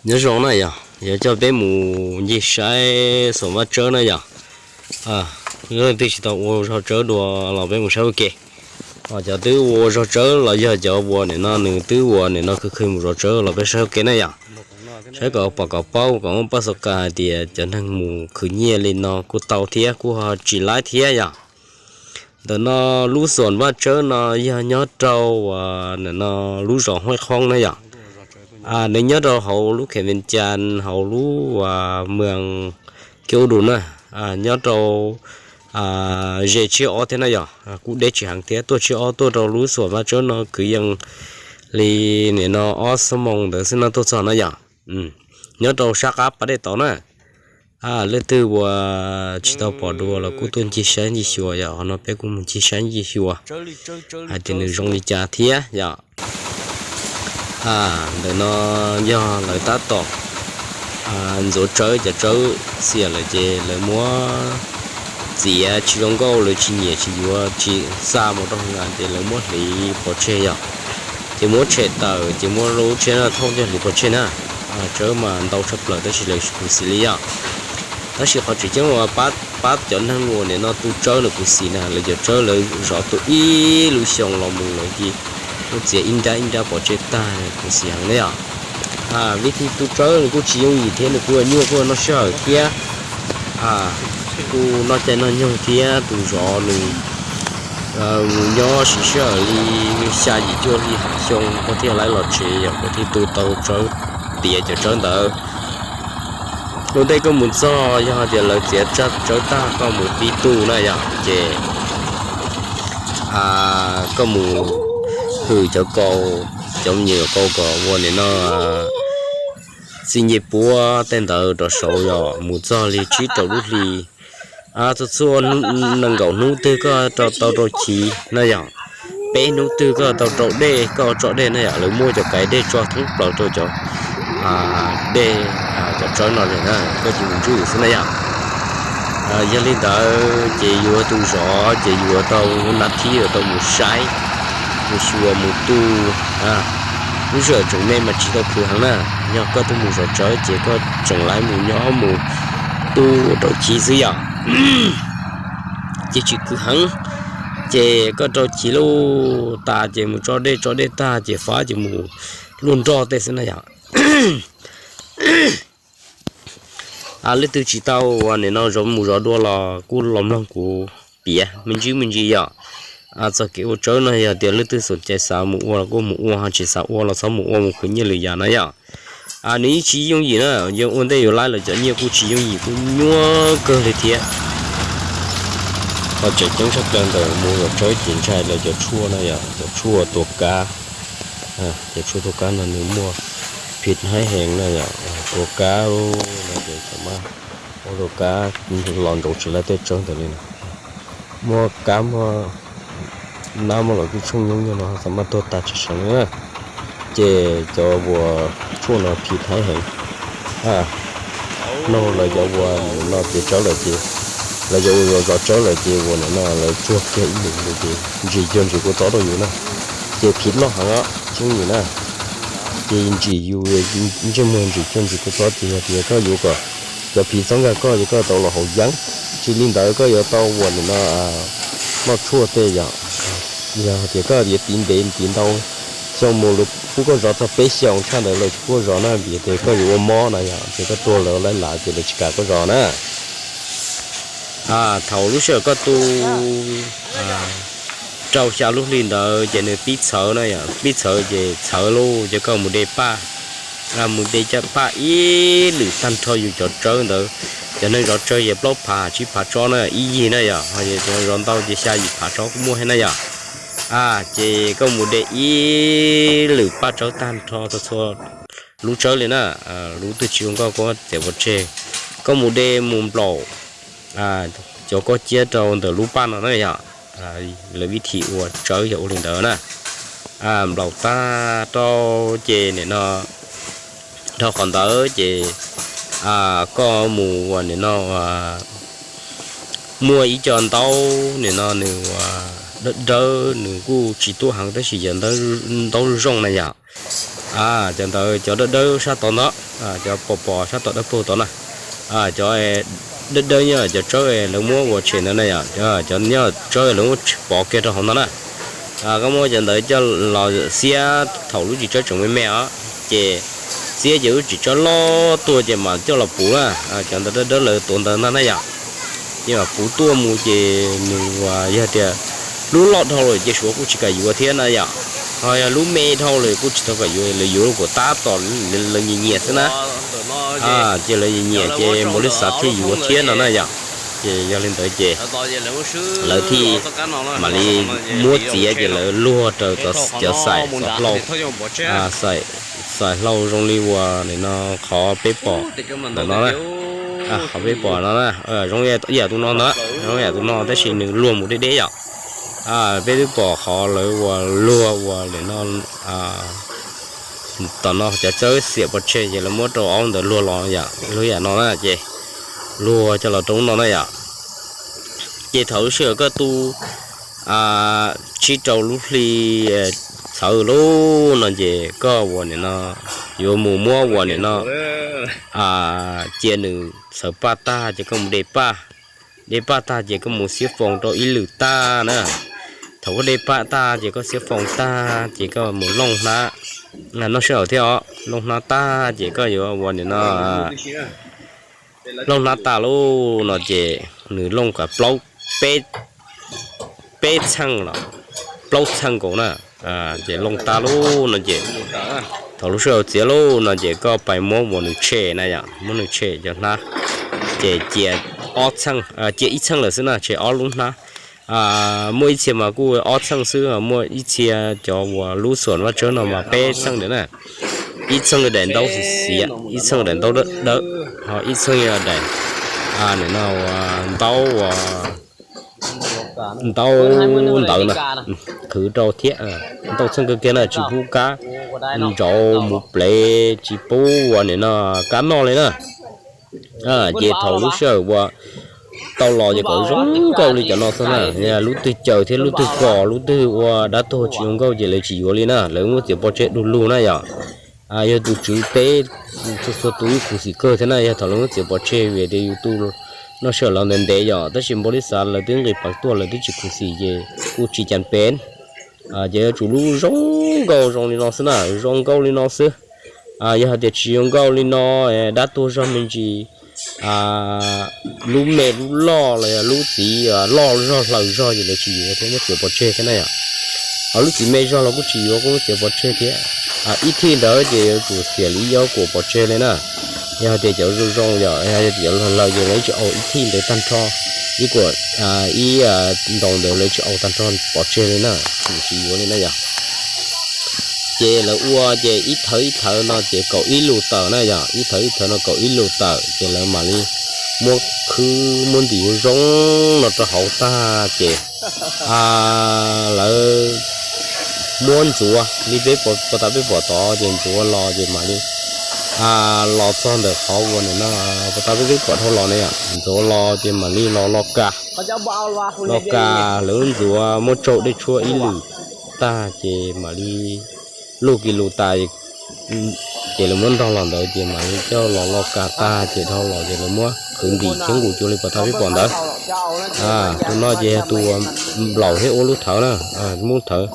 Nyob zoo na yog, yuav coj peb mus ncig saib Xuam Vaj Tsawb na yog. Leej twg tsis tau ua zog tsawb dua los peb mus saib ua ke. Cov twb ua zog tsawb los yog cov uas nim no nws twb ua nim no khwv khwv mus zov tsawb los peb saib ua ke na yog. Saib kom pom kom paub kom muab pab xov kas hais tias cov neeg mus khwv nyiaj li no kuj tau thiab kuj ho tsis laib thiab yog. Ntawm no lub Xuam Vaj Tsawb no yog nyob rau nim no lub zos Huaib Qhoob na yog. Nws nyob rau hauv lub kheem Vees Cas hauv lub Moos Kiab Ub Dum na, nyob rau ze tsib ob thiab na yog, kuj deb tsis heev thiab, tuaj tsib ob tuaj rau lub Xuam Vaj Tsawb no kwv yees li nim no ob xuab moos ntawd xwb no tuaj txog na yog. Nyob rau sab qab pas dej tod na. Leej twg uas tsis tau pom dua los kuj tuaj ncig saib ncig xyuas yog, qhov no peb kuj mus ncig saib ncig xyuas hais tias nws zoo li cas thiab yog. Ntawm no yog lawv tab tom ntxuav tsawb, cov tsawb xiam lawm ces lawv muab txiav tsis zoo nkauj, lawv tsis nyiam tsis yuav tsis xa mus rau hauv nas ces lawv muab hliv pov tseg yog. Ces muab tshem tawm ces muab lub tsheb no thauj coj hliv pov tseg na. Tsawb mas ntau tshaj plaws tab sis lawv tsis khuv xim li yog. Tab sis qhov tseem ceeb uas pab cov neeg uas nim no tu tsawb lawv khuv xim na, lawv cov tsawb lawv zov tau ib lub xyoo los mus lawv cia li muab txiav ib nrab ib nrab pov tseg tag, khuv xim heev na yog. Vim tias tu tsawb nws kuj tsis yooj yim thiab nws kuj nyuaj kuj noj sij hawm thiab, kuj noj caij noj nyoog thiab tus zov nws mus nyob siv sij hawm li xya yim cuaj hli hav xyoo koj thiaj laib los tsev yog koj thiaj tu tau tsawb, tiav cov tsawb ntawd. Ua ntej koj mus txog yog hais tias lawv txiav tsawb tag koj mus pib tu na yog ces koj mus hwm cov kaus, cov me nyuam kaus kom ua nim no txiv ncej puab tej ntawd rau saud yog mus txog li tsib rau lub hli. Txhua txhua nees nkaum hnub twg koj tau rau chiv na yog, peb hnub twg koj tau rau dej koj tso dej na yog, lawv muab cov kais dej tso thoob plaws rau cov dej, cov tsawb no li na, koj cia li mus ntswj xwb na yog. Yog li ntawd ces yuav tus zov ces yuav tau nas thib yuav tau mus saib, mus xyuas mus tu. Lub sij hawm tseem me mas tsis tau khwv heev na, yog koj tuaj mus zov tsawb ces koj tseem laib mus nyob mus tu rau chiv xwb yog. Ces tsis khwv heev, ces koj rau chiv luj tas ces mus tso dej, tso dej tag ces fab ces mus luaj nroj tej xwb na yog. Leej twg tsis tau ua nim no zov mus zov dua los kuj los mloog kuv piav me ntsis me ntsis yom. Txog kev ua tsawb no yog tias leej twg xom cai xav mus ua los kuj mus ua, ho tsis xav ua los txhob mus ua, mus khwv nyiaj lwm yam na yom. Nws yeej tsis yooj yim na, yog ua ntej yuav laib los cov nyiaj kuj tsis yooj yim, kuj nyuaj kawg li thiab. Qhov tseem ceeb tshaj plaws ntawm mus zov tsawb ces ntshai lawv cov tshuaj na yom, cov tshuaj tua kab. Cov tshuaj tua kab no nws muaj phim haib heev na yom, tua kab no ces thaum mas ua tua kab los ntsoov tsis laib tej tsawb ntawd li na. Muaj kab muaj nab muaj los kuj tshooj nyob no thaum mas tuag tag tsis seev li na. Ces cov uas tshuaj no phim haib heev. Nug lawv cov uas no tiav tsawb lawm ces, lawv cov uas zov tsawb lawm ces uas nim no lawv tsuag kiag ib lwm ces ntsim cuag ntsim kua txob rau yus na. Ces phim loj heev os, tsis yooj yim na. Ces ntsim yus ntsej muag ntsim cuag ntsim kua txob ces yog tias koj yuav kom cov phim txhob nkag koj ces koj tau los haus yeeb. Tsis li ntawd koj yuav tau uas nim no noj tshuaj tej yom. Yog tias koj yuav tiv ntev tiv ntau xyoo mus, lawv pub koj zov txog peb xyoos tshaj ntawd lawv tsis pub koj zov na, vim tias koj yuav ua mob na yom, ces koj tuag lawv laib lav ces lawv tsis kam koj zov na. Thaum lub sij hawm koj tu rau xya lub hli ntawd ces nws pib txhawv na yom, pib txhawv ces txhawv lauj ces koj mus de paj, mus de caj paj ib lwm tag nrho yus cov tsawb ntawd. Cov neeg zov tsawb yog plaub phav tsib phav tsob na, ib yig na yom, ho yog cov zov ntau ces xya yim phav tsob kuj muaj thiab na yom. Ces koj mus de ib lwm paj tsawb tag nrho txhua txhua lub tsawb li na, lub twg tsis zoo nkauj koj txiav pov tseg. Koj mus de mus nplaum cov kob ciab rau ntawm lub paj no na yom. Lawv vib thim ua tsawb yog ua li ntawd na. Nplaum tag rau ces nim no dhau qhov ntawd ces koj mus uas nim no muaj ib co ntaub nim no nws uas dawb dawb, nws kuj tsis tuab heev tab sis yog ntaub zoo na yom. Cov ntawd cov dawb dawb sab tod ntawd, cov pos pos sab tod dawb paug tod na, cov dawb dawb nyob cov tsawb lawv muab ua tshem ntawd na yom, cov nyob tsawb lawv muab pov kiag rau hauv ntawd na. Koj muab cov ntawd coj los xiab thaum lub txiv tsawb tseem me me os, ces xiab ces lub txiv tsawb loj tuaj ces mam coj los puv na. Cov ntawd dawb dawb lawv tuav ntawd ntag na yom. Ces mam puv tuaj mus ces nws yog tias lub loj dhau lawm ces suav kuj tsis kam yuav thiab na yom. Ho yog lub me dhau lawm kuj tsis tau kam yuav, lawv yuav kom tab tom lawv nyiam nyiam xwb na. Ces lawv nyiam nyiam ces npaum li xav thiaj yuav thiab no na yom. Ces yog li ntawd ces lawv thiaj mam li muab txiav ces lawv luag raws cov xaim hlau, xaim hlau zoo li uas nim no qhov peb pom ntawm no na, qhov peb pom no na, zoo ib yam tus no ntag, zoo ib yam tus no tab sis nws luag mus deb deb yom. Peb twb pom qhov lawv uas luag uas nim no tom no cov tsawb xiam pov tseg ces lawv muab rau aub ntawd luag los yom, luag yam no na ces luag coj los rau no na yom. Ces thaum lub sij hawm koj tu tsib rau lub hli txhawv lub no ces koj uas nim no yuav mus muab uas nim no cia nws txhawv paj tag ces koj mus de paj, de paj tag ces koj mus xiab foos rau ib lwm tag na. Thaum koj de paj tag ces koj xiab foos tag ces koj mus looj hnab, noj sij hawm thiab os, looj hnab tag ces koj yuav uas nim no looj hnab tas lub no ces nws looj kav plaub, peb, peb txheej los plaub txheej nkaus na. Ces looj tas lub no ces thaum lub sij hawm txiav lub no ces koj pais muab uas nws tshem na yom, muab nws tshem cov hnab, ces cia ob txheej, cia ib txheej lawm xwb na, tshem ob lub hnab. Muaj ib txhia mas kuj ob txheej xwb, muaj ib txhia cov uas lub xuam vaj tsawb no mas peb txheej ntawd na. Ib txheej daim ntaub xiav, ib txheej daim ntaub dawb, ho ib txheej yog daim nim no ntaub, ntaub ntawv na, qhwv rau thiab. Ntau txheej kawg kiag na, tsis pub kab ntsauv mus plev, tsis pub uas nim no kab noj li na. Ces thaum lub sij hawm uas tau los ces kom zoo nkauj li cov no xwb na. Lub twg caws thiab lub twg kos, lub twg ua dab tuag tsis zoo nkauj ces lawv tsis yuav li na, lawv muab txiav pov tseg du lug na yom. Yog tus tswv teb txhua txhua tus ib khuv xim kawg thiab na, yog thaum lawv muab txiav pov tseg vim tias yus tu noj sij hawm los ntev ntev yom, tab sis npaum li xav lawv twb nqis peev tuaj lawv twb tsis khuv xim ces kuj tsis cas peev. Ces yuav tsum lub zoo nkauj zoo li no xwb na, zoo nkauj li no xwb. Yog hais tias tsis zoo nkauj li no, dab tuag zog me ntsis, lub me lub loj los yog lub txiv loj zog hlaws zog ces lawv tsis yuav thiab muab txiav pov tseg thiab na yom. Ho lub txiv me zog los kuj tsis yuav, kuj muab txiav pov tseg thiab. Ib thij ntawd ces yuav tsum xiam li yob kuam pov tseg li na. Yog hais tias cov zoo zoo yom, yog tias cov hlaws hlaws ces lawv tsis au ib thij ntawd tag nrho, ib kuam, ib ntaus ntawd lawv tsis au tag nrho pov tseg li na, tsis yuav li na yom. Ces lawv ua ces ib thawv ib thawv no ces kaum ib lus tawm na yom, ib thawv ib thawv no kaum ib lus tawm ces lawv mam li muab khwb muab ntim zoo no rau hauv tag ces lawv muab ntxuav li peb puas tas peb pom tod ces ntxuav los ces mam li los txog ntawm qhov uas nim no puas tas peb twb pom dhau los ne yom, ntxuav los ces mam li los lo kas, lo kas lawv ntxuav muab tsau dej tshuab ib lwm tag ces mam li luj kis lus tas ces lawv muab ntog los ntawd ces mam li coj los lo kas tag ces dhau los ces lawv muab qhwv ntim thiab nqus cuag li puas tas peb pom ntawd. Tus no ces yog tus nplaum thiab ua lub thawv na, muab thawv.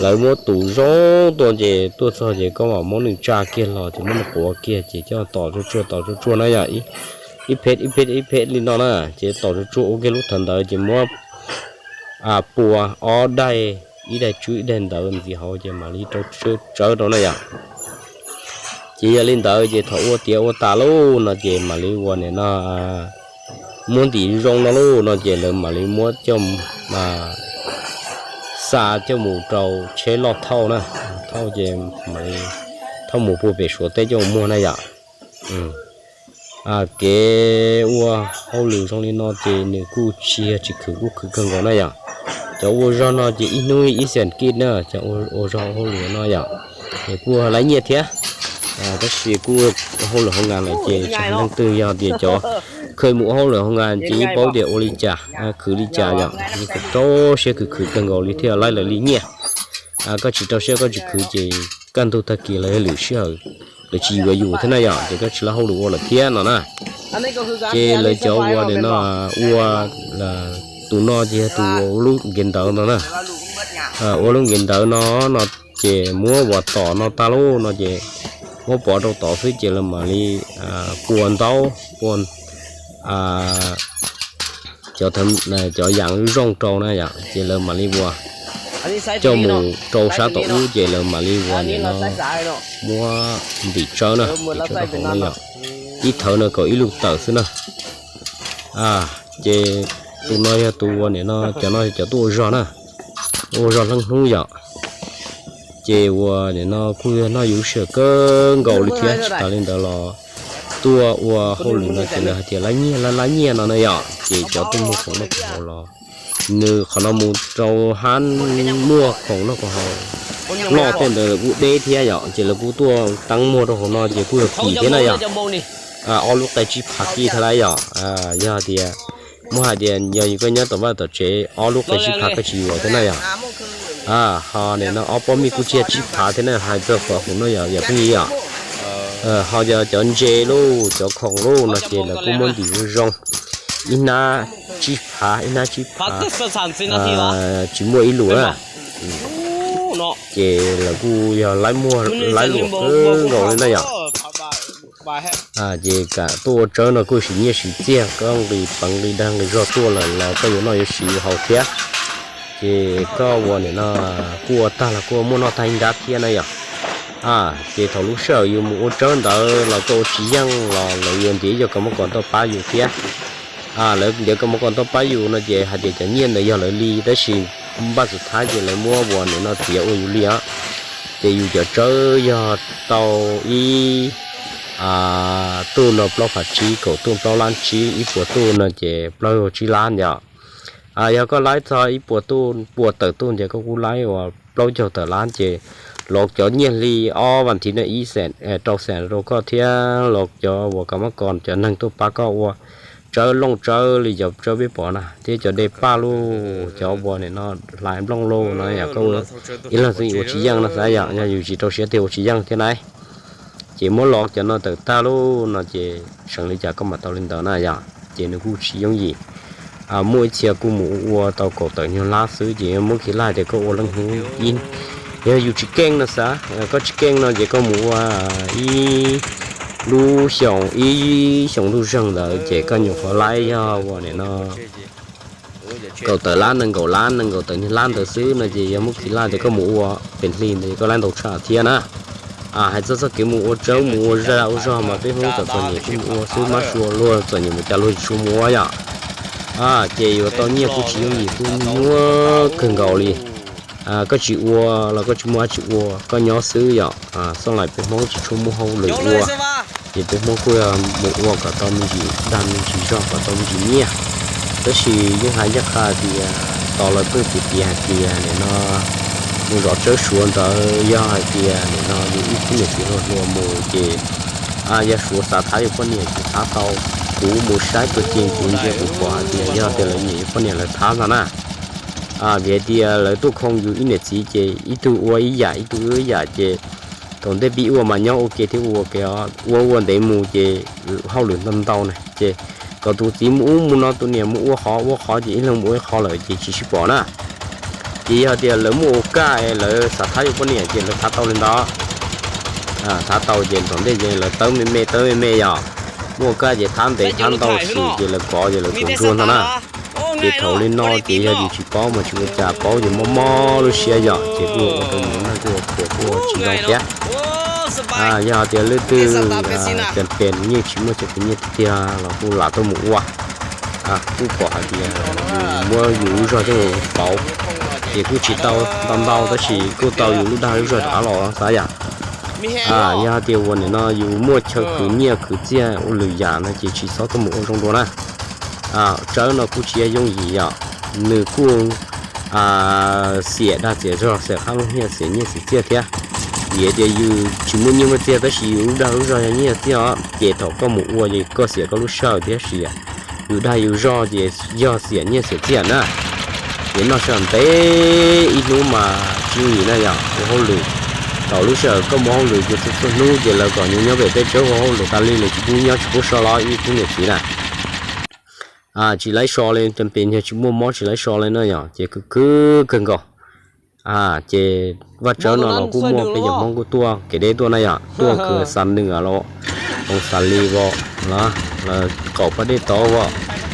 Lawv muab tus zoo tuaj ces tuaj txog ces koj mam muab nws tsa kiag los ces muab nws quav kiag ces coj tos tsuag tsuag tos tsuag tsuag na yom, ib phem ib phem ib phem li no na ces tos tsuag tsuag ua kiag lub thawv ntawd ces muab pua ob daim, ib daim tswb ib daim ntawv ntxiv hauv ces mam li rau tsawb rau na yom. Ces yog li ntawd ces thaum ua tiav ua tas lauj no ces mam li ua nim no muab ntim zoo no lauj no ces lawv mam li muab coj xa coj mus rau tsheb loj thauj na, thauj ces mam li thauj mus pua pem Suav teb coj mus muag na yom. Kev ua hauj lwm zoo li no ces nws kuj tsis yog tsis khwv, kuj khwv kawg nkaus na yom. Cov ua zog no ces ib hnub ib xees kij na, cov ua zog hauj lwm no yom, es kuj laiv nyiaj thiab. Tab sis kuj hauj lwm hauv ngas lawm ces tsis hais leej twg, yog tias cov kheev mus ua hauj lwm hauv ngas ces yeej paub tias ua li cas, khwv li cas yom, yeej rau siab khwv khwv kawg nkaus li thiaj laiv lawv li nyiaj. Koj tsis rau siab koj tsis khwv ces kaj ntug tag kis los yog lwm sij hawm lawv tsis yuav yus thiab na yom, ces koj tsis lab hauj lwm ua lawm thiab no na. Ces lawv cov uas nim no ua, tus no ces yog tus ua lub nkev ntawv no na. Ua lub nkev ntawv no, no ces muab uas tom no tag lauj no ces muab pov rau tod xwb ces lawv mam li pua ntaub, pua cov, cov yam zoo rau na yom, ces lawv mam li uas coj mus rau sab tom ub ces lawv mam li uas nim no muab ntim tsawb na, ntim tsawb rau hauv na yom. Ib thawv no kaum ib lub tawm xwb na. Ces tus no yog tus uas nim no, cov no yog cov tuaj ua zog na, ua zog leej hnub yom. Ces uas nim no kuj yog noj yus sij hawm kawg nkaus li thiab, tsis tas li ntawd los tuaj ua hauj lwm no ces lawv hais tias lab nyiaj, lab lab nyiaj no na yom. Ces cov tuaj muag khoom noj khoom haus los nws qhov no mus rau hab muag khoom noj khoom haus, noj tej ntawd kuj deb thiab yom, ces lawv kuj tuaj teeb muag rau hauv no ces kuj yog kim thiab na yom. Ob lub qe tsib phav kib thiab lawm yom. Yog tias muab hais tias yog yus koj nyob tom vaj tom tsev ob lub qe tsib phav koj tsis yuav thiab na yom. Ho nim no ob pob mij kuj tsis yog tsib phav thiab na, hais rau qhov hauv no yom, yog pheej yom. Ho yog cov ntses lauj, cov khoom lauj no ces lawv kuj muab ntim zoo zoo, ib hnab tsib phav, ib hnab tsib phav, tsis muaj ib lus na. Ces lawv kuj yog laib muag laib luam kawg nkaus li na yom. Ces kam tuaj ua tsawb no kuj siv nyiaj siv txiaj, koj nqis peev nqis dag nqis zog tuaj lawm los koj yuav noj yuav siv yuav haus thiab. Ces koj ua nim no kuj ua tag los kuj muaj noj tag ib nrab thiab na yom. Ces thaum lub sij hawm yus mus ua tsawb ntawd los koj ua tsis yeej los lawv yuav ntiav ib co kas mab kos tuaj pab yus thiab. Lawv ntiav kas mab kos tuaj pab yus no ces hais tias cov nyiaj ntawd yog lawv li, tab sis npaj xub thawj ces lawv muab uas nim no txiav ua yus li os. Ces yus cov tsawb yog tau ib tug no plaub phav tsib, kaum tug plaub lab tsib, ib puas tug no ces plaub tsib lab yom. Yog koj laib txog ib puas tug, pua tawm tug ces koj kuj laib uas plaub caug tawm lab ces los cov nyiaj hli ob vas thiv no ib xees rau xees rau koj thiab los cov uas kas mab kos cov neeg tuaj pab koj ua tsawb looj tsawb li cov tsawb peb pom na thiab cov de paj lauj, cov uas nim no hlais nplooj lauj no yom, koj ua ib leeg xwb ua tsis yeej no xav yom, yog yus tsis rau siab tiag ua tsis yeej thiab na. Ces muab los cov no tawm tag lauj no ces seem li cas koj mam tau li ntawd na yom, ces nws kuj tsis yooj yim. Muaj ib txhia kuj mus ua tau kaum tawm nyuag lab xwb ces muab khi laj tias koj ua leej hnub ib, yog yus tsis keej no xav, koj tsis keej no ces koj mus ua ib lub xyoos ib xyoos ntuj zeeg ntawd ces koj nyuam qhuav laib yog uas nim no kaum tawm lab, nees nkaum lab, nees nkaum tawm nyuag lab ntawd xwb no ces yog muab khi laj tias koj mus ua pes hli ntawd koj laib ntau tshaj thiab na. Hais txog txoj kev mus ua tsawb mus ua zaj ua zog mas peb Hmoob txom txom nyem kuj mus ua xwb, mab sua luag txom nyem mus cas luag tsis tshua mus ua yom. Ces yuav tau nyiaj kuj tsis yooj yim, kuj nyuaj kawg nkaus li. Koj tsis ua los koj tsis muaj dab tsi ua, koj nyob xwb yom. Xob laim peb Hmoob tsis tshua muaj hauj lwm ua, ces peb Hmoob kuj mus ua kom tau me ntsis dag me ntsis zog kom tau me ntsis nyiaj. Tab sis yeej hais ncaj qha tias tos lawv pheej piav piav hais tias nim no mus zov tsawb suav ntawd yog hais tias nim no yus ib khub niam txiv hluas hluas mus ces yog suav xav thab yus poj niam ces thab tau. Kuv mus saib tuaj ces kuv ntsia kuv pom hais tias yog tias lawv nyiam yus poj niam lawv thab ntag na. Vim hais tias lawv tuaj khoo yus ib niam txiv ces ib tug ua ib yam ib tug ua ib yam ces thaum ntej pib ua mas nyob ua ke thiab ua ke os, ua ua ntev mus ces hauj lwm ntau ntau na ces kom tus txiv mus ub mus no tus niam mus ua qhov ua qhov ces ib leeg mus ua ib qhov lawm ces tsis sib pom na. Ces yog tias lawv muaj ua kaj es lawv xav thab yus poj niam ces lawv thab tau li ntawd. Thab tau ces thaum ntej ces lawv tawb me me tawb me me yom, muaj ua kaj ces thab ntev thab ntau xwb ces lawv kov ces lawv kuv ntsuag ntag na. Ces thaum li no ces yog yus tsis paub mas tsis ua cas, paub ces mob mob lub siab yom, ces kuj ua rau yus neej kuj ua puas kuj ua tsis zoo thiab. Yog tias leej twg cas pes nyiaj tsis muaj cas pes nyiaj tiag los kuj lam tuaj mus ua. Kuj pom hais tias yus muab yus lub zog coj mus pauv, ces kuj tsis tau ntau ntau tab sis kuj tau yus lub dag lub zog rov qab los xav yom. Yog hais tias uas nim no yus muaj chaw khwv nyiaj khwv txiaj ua lwm yam no ces tsis txhob tuaj mus ua zoo dua na. Tsawb no kuj tsis yog yooj yim yom, nws kuj xiam dag xiam zog, xiam qab lub nyiaj, xiam nyiaj xiam txiaj thiab. Vim tias yus tsis muaj nyiaj muaj txiaj tab sis yus lub dag lub zog yog nyiaj txiaj os, ces thaum koj mus ua ces koj xiam koj lub sij hawm thiab sis yus dag yus zog ces yog xiam nyiaj xiam txiaj na. Ces noj sij hawm ntev ib hnub mas tsis yooj yim na yom, ua hauj lwm Thaum lub sij hawm koj mus hauj lwm ces txhua txhua hnub ces lawv kom nws nyob pem teb tsawb ua hauj lwm tas li lawm tsis pub nyob tsis pub so los ib tug niam txiv na. Tsis laib so li, cov pes nyog tsis muaj mob tsis laib so li na yom, ces khwv khwv kawg nkaus. Ces Vaj Tsawb no los kuj muaj peb cov Hmoob kuj tuaj kev deb tuaj na yom, tuaj khwv xa nws los, hoo xa li vos los, qaum paj dej tod vos,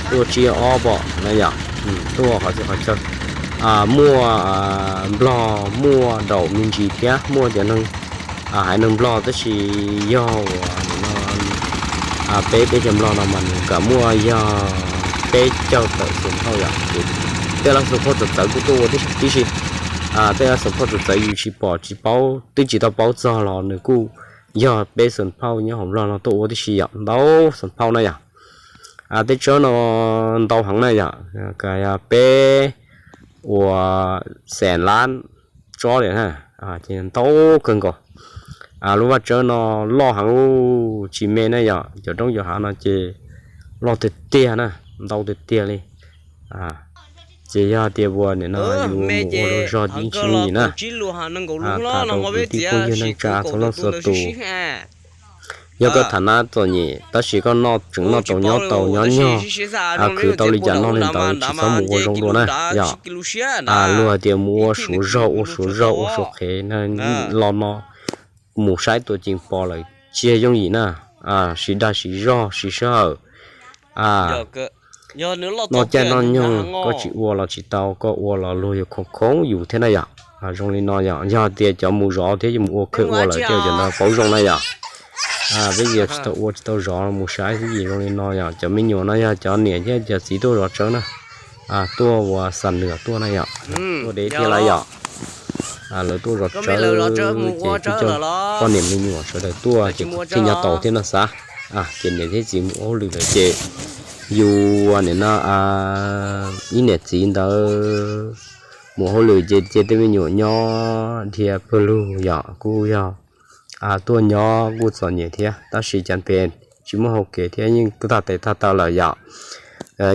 tuaj tsiab ob vos na yom, tuaj qhov txhia qhov chaw. Muaj Nplog, muaj Daum me ntsis thiab, muaj cov neeg haiv neeg Nplog tab sis yog uas no peb teb chaws Nplog no mas nws kam muaj yog peb caug tawm xus phauj yom. Tej lab xus phauj txawv txawv kuj tuaj ua tib si, tej lab xus phauj txawv txawv yus tsis pom tsis paub twb tsis tau paub txog los nws kuj yog peb xus phauj nyob hauv Nplog no tuaj ua tib si yom, ntau xus phauj na yom. Tej tsawb no ntau heev na yom, yog peb uas xees lab tsob li na, ces ntau kawg nkaus. Lub vaj tsawb no loj heev tsis me na yom, cov roob cov hav no ces loj tiag tiag na, ntau tiag tiag li. Ces yog tias uas nim no yus mus ua lub zog ib ntsis na, tham rau kwv tij phooj ywg neej tsa txhua leej txhua tus. Yog koj tham nab txom nyem tab sis koj noj tseem noj tau nyob tau nyob nyog, khwv tau li cas noj li ntawd tsis txhob mus ua zoo dua na yom. Luag hais tias mus ua suav zog ua suav zog ua suav qhev los no mus saib tua ceev pom lawm tsis yooj yim na, siv dag siv zog siv sij hawm. Noj caij noj nyoog koj tsis ua los tsis tau, koj ua los luag yuav khoom khoom yus thiab na yom. Zoo li no yom, yog tias cov mus zov thiab mus ua khawj ua lawm thiaj cov ntawd paub zoo na yom. Peb yog tsis tau ua tsis tau zov mus saib xwb yim zoo li no yom, cov me nyuam no yog cov niam thiab cov txiv tuaj zov tsawb na, tuaj ua xam nws tuaj na yom, tuaj dev thiab lawm yom. Lawv tuaj zov tsawb ces kuj coj poj niam me nyuam sawv daws tuaj ces thiaj nyob tau thiab no xav. Ces niam thiab txiv mus ua hauj lwm lawm ces yus nim no ib niam txiv ntawd mus hauj lwm ces cia tej me nyuam nyob dhia pawg lug yom, kuj yog tuaj nyob kuj txom nyem thiab tab sis cas pes tsis muaj hau kev thiab yeej tag tes tag taw lawm yom.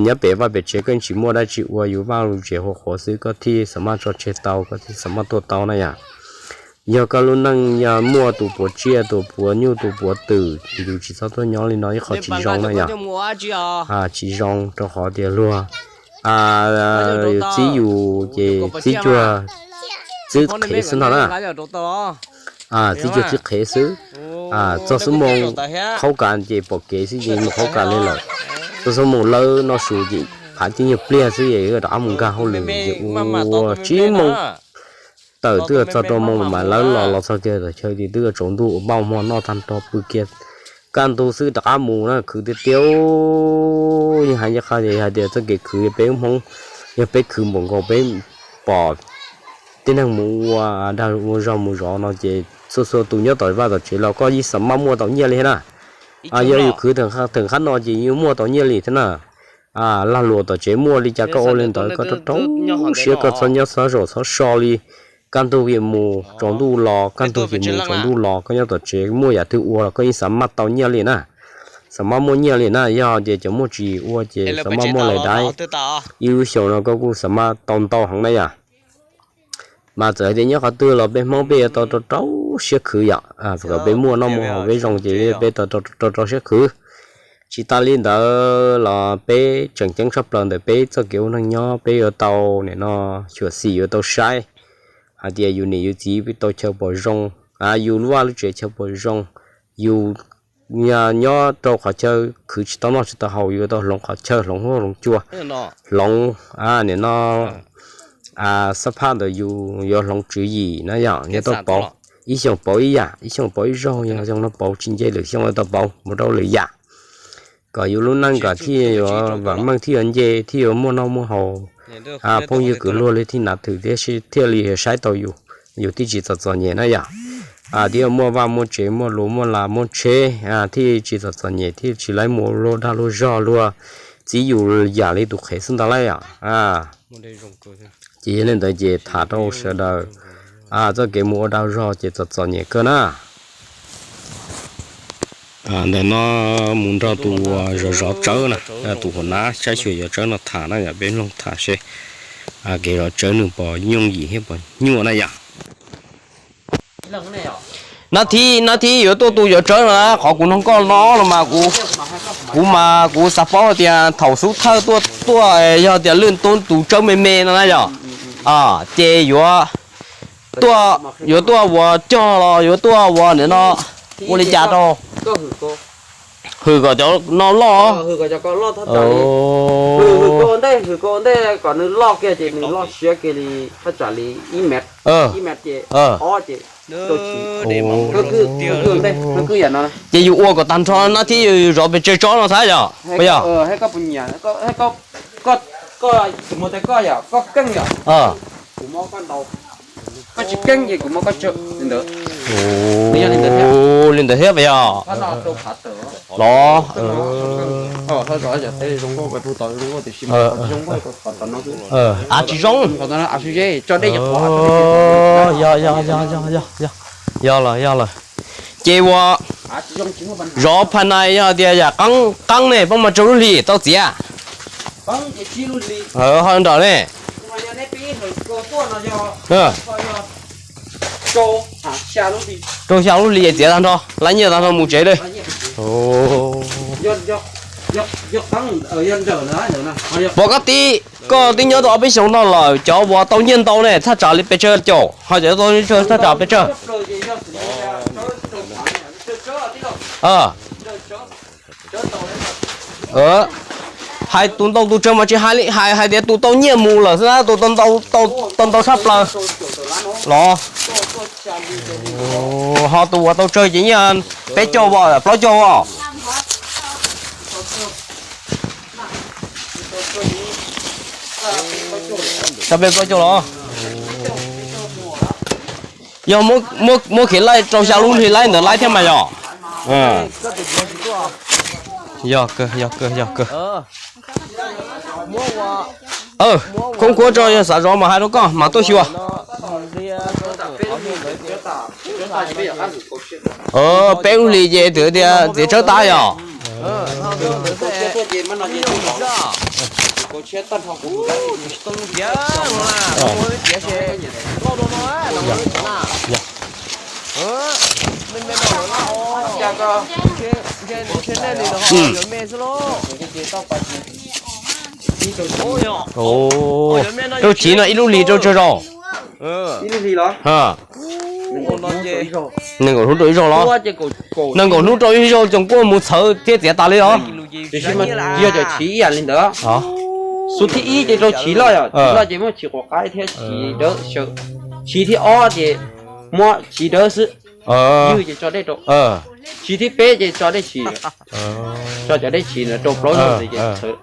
Nyob pem vaj pem tsev koj tsis muaj dab tsi ua, yus vaj lus tsev huv qhuav xwb koj thiaj xam maj tso tseg tau, koj thiaj xam maj tuaj tau na yom. Yog koj lub neej yog muaj tus puav tsiaj tus puav nyuj tus puav twm, yus tsis txhob tuaj nyob li no ib qho tsis zoo na yom. Tsis zoo rau qhov tias luag txib yus ces txib cuag txib qhev xwb ntag na. Txib cuag txib qhev xwb. Txog xuab moos qhaub kas ces pom kev xwb ces mus qhaub kas li lawm. Txog xuab moos lawb noj su ces phav tib nyuag pliag xwb es rov qab mus nkag hauj lwm ces ua tsib moos tawm twb txog rau moos mas lawb los los txog kiag tom chaw ces twb tsaus ntuj ua npauj hmo noj tag nrho pw kiag. Kaj ntug xwb rov qab mus na, khwv tiag tiag. Yeej hais ncaj qha tias yog hais tias txoj kev khwv peb Hmoob, yog peb khwv npaum nkaus peb pom tib neeg mus ua dag ua zog mus zov no ces txhua txhua tus nyob tom vaj tom tsev los koj yeej xam maj muaj tau nyiaj li na. Yog yus khwv theem qab no ces yuav muaj tau nyiaj li thiab na. Lag luam tom tsev muaj li cas koj ua li ntawd, koj rau rau siab koj txhob nyob txhob zaum txhob so li. Kaj ntug ces mus tsaus ntuj los, kaj ntug ces mus tsaus ntuj los, koj nyob tom tsev muaj yam twg ua los koj yeej xam maj tau nyiaj li na. Xam maj muaj nyiaj li na, yog tias cov muaj tsis ua ces xam maj muaj lais daiv. Ib lub xyoos no koj kuj xam maj tau ntau heev na yom. Mas txawm hais tias nyob qhov twg los peb Hmoob peb yuav tau rau rau siab khwv yom, kom peb muaj noj muaj haus peb zoo ces peb tau rau rau siab khwv. Tsis tas li ntawd los peb tseem ceeb tshaj plaws ntawm peb txoj kev ua neej nyob peb yuav tau nim no xyuam xim yuav tau saib hais tias yus niam yus txiv tau chaw pom zoo, yus lub vaj lub tsev chaw pom zoo, yus nyob rau qhov chaw khwv tsis tau noj tsis tau haus yuav tau hloov qhov chaw hloov huab hloov cua, hloov nim no xab phaj ntawm yus yuav hloov tswv yim na yom, yuav tau pauv. Ib xyoos pauv ib yam, ib xyoos pauv ib zaug, yog xyoo no pauv tsis nce lwm xyoo yuav tau pauv mus rau lwm yam. Kom yus lub neej kom thiaj yuav vam meej thiaj yuav nce thiaj yuav muaj noj muaj haus, phooj ywg kwv luag li thiaj nav thwm thiab thiaj li saib tau yus, yus thiaj tsis txom txom nyem na yom. Thiaj muaj vaj muaj tsev muaj luas muaj las muaj tsheb, thiaj tsis txom txom nyem thiaj tsis laib mus luag dag luag zog luag txib yus yam li tus qhev xwb ntag lauj yom. Ces yog li ntawd ces tham rau sawv daws, txoj kev mus ua dag zog ces txom txom nyem kawg na. Ntawm no mus nrog tus zov zov tsawb na, tus hua nab saib xyuas zov tsawb no tham na yom, peb mloog tham seb kev zov tsawb nws puas yooj yim thiab puas nyuaj na yom. Nab thib, nab thib yuav tuaj tu cov tsawb no, qhov kuv nug koj no los mas kuv, kuv mas kuv xav paub tias thaum xub thawj tuaj tuaj yog tias lwj tub tu tsawb me me no na yog, ces yuav tuaj, yuav tuaj ua cog los yuav tuaj ua nim no ua li cas rau? Hwm kom cov no loj. Hwm kom ntej, hwm kom ntej kom nws loj kiag ces nws loj siab kiag li thaj tsam li ib mev, ib mev ces ob ces. Ces yus ua kom tag nrho no thiab yus zov pes tsawg tsob no thiab yog? Puas yog? Koj, koj, koj, koj keej yom, kuv muab koj ntau, koj tsis keej ces kuv muab koj tsawg li ntawd. Li ntawd thiab puas yog? Los, av tsis zoo. Yog, yog, yog, yog, yog lawm, yog lawm. Ces ua zov phas nais yog tias yam qeeb ne, poob mas tsawg lub hlis tau txiav? Ho nrawm ne? Rau xya lub hlis es txiav tag nrho, laib nyiaj tag nrho mus tsev li. Pom koj tib, koj twb nyob tau ob peb xyoos no lawm, cov uas tau nyiaj ntau ne thaj tsam li pes tsawg caum, ho cov tau nyiaj tsawg thaj tsam pes tsawg? Hais tus ntau tus tsawg mas tsis hais li, hais hais tias tus tau nyiaj mus lawm xwb na, tus tau ntau, tau ntau tshaj plaws los. Ho tus uas tau tsawg ces nyiaj peb caug os, plaub caug os. Tshaj plaws plaub caug los. Yog muab khiav laij rau xya lub hli laib ntawd laib thiab mas yog. Yog kawg, yog kawg, yog kawg. Khoob khuab tso, yog xav zov mas hais rau koj mas tuaj xyuas. Peb lub hlis ces twb tias txiav tsawb tas yog. Rau chiv no ib lub hlis rau tsawg zaus? Nees nkaum hnub rau ib zaug los? Nees nkaum hnub rau ib zaug, coom kuaj mus txhawv thiab txiav tas li los? Tiam sis mas yog cov chiv ib yam li ntawd. Xub thib ib ces rau chiv loj, yog chiv loj ces muab chiv quav qaib thiab chiv dawb xyaw. Chiv thib ob ces muab chiv dawb xwb, ywg ces tso dej rau. Chiv thib peb ces tso dej chim, tso cov dej chim ntawd rau plaub zaug ntxiv ces txhawv.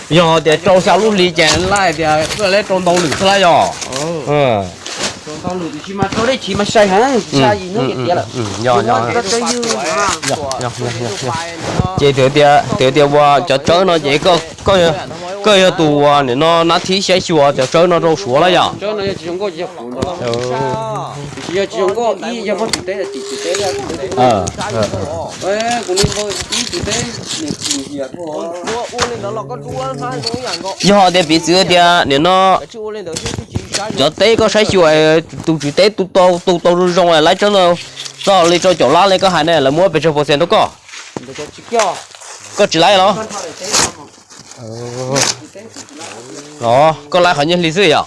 Yog tias rau xya lub hlis ces laj tias koj leb rau ntau lwm xwb lawm yog? Rau ntau lwm tiam sis mas rau dej chim mas sai heev, sai yim hnub ces tiav lawm. Ces tias, tias ua cov tsawb no ces koj yog tus uas nim no nab thib saib xyuas cov tsawb no rau Suav lawm yog? Tiam sis yog tsis zoo nkauj ib yog muab tsis teb, tsis teb, yog tias piv txwv tias nim no cov teb koj saib xyuas tus tswv teb tu tau, tu tau zoo zoo lawm, laib tsawb no txog li rau caum lab li koj hais ne, lawv muab pes tsawg percent rau koj? Koj tsis laib los? Los koj laib qhov nyiaj hli xwb yom?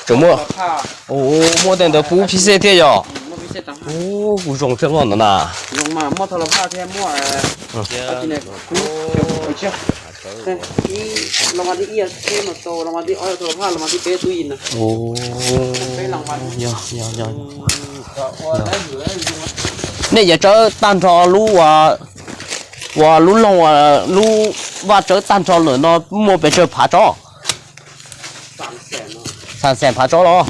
Tseem muaj, muaj tej ntawd pub phij xej thiab yom? Kuv zoo thiab loj ntawd na. Nej yuav tsawb tag nrho lub, uas lub loog, lub vaj tsawb tag nrho lawm no muaj pes tsawg phav tsob? Xam xees phav tsob los?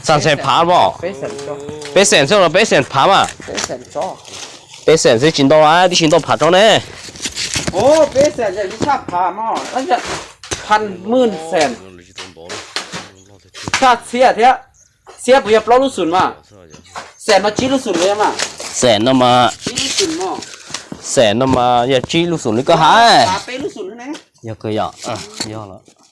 Xam xees phav mas? Peb xees xwb los peb xees phav mas? Peb xees xwb tsis ntau, tib si ntau phav tsob ne. Phan Mưn Xees. Tshaj txhiab thiab. Txhiab puas yog plaub lub xum mas? Xees no tsib lub xum los yog mas? Xees no mas, Xees no mas yog tsib lub xum li koj hais. Yog kawg yom? Yog.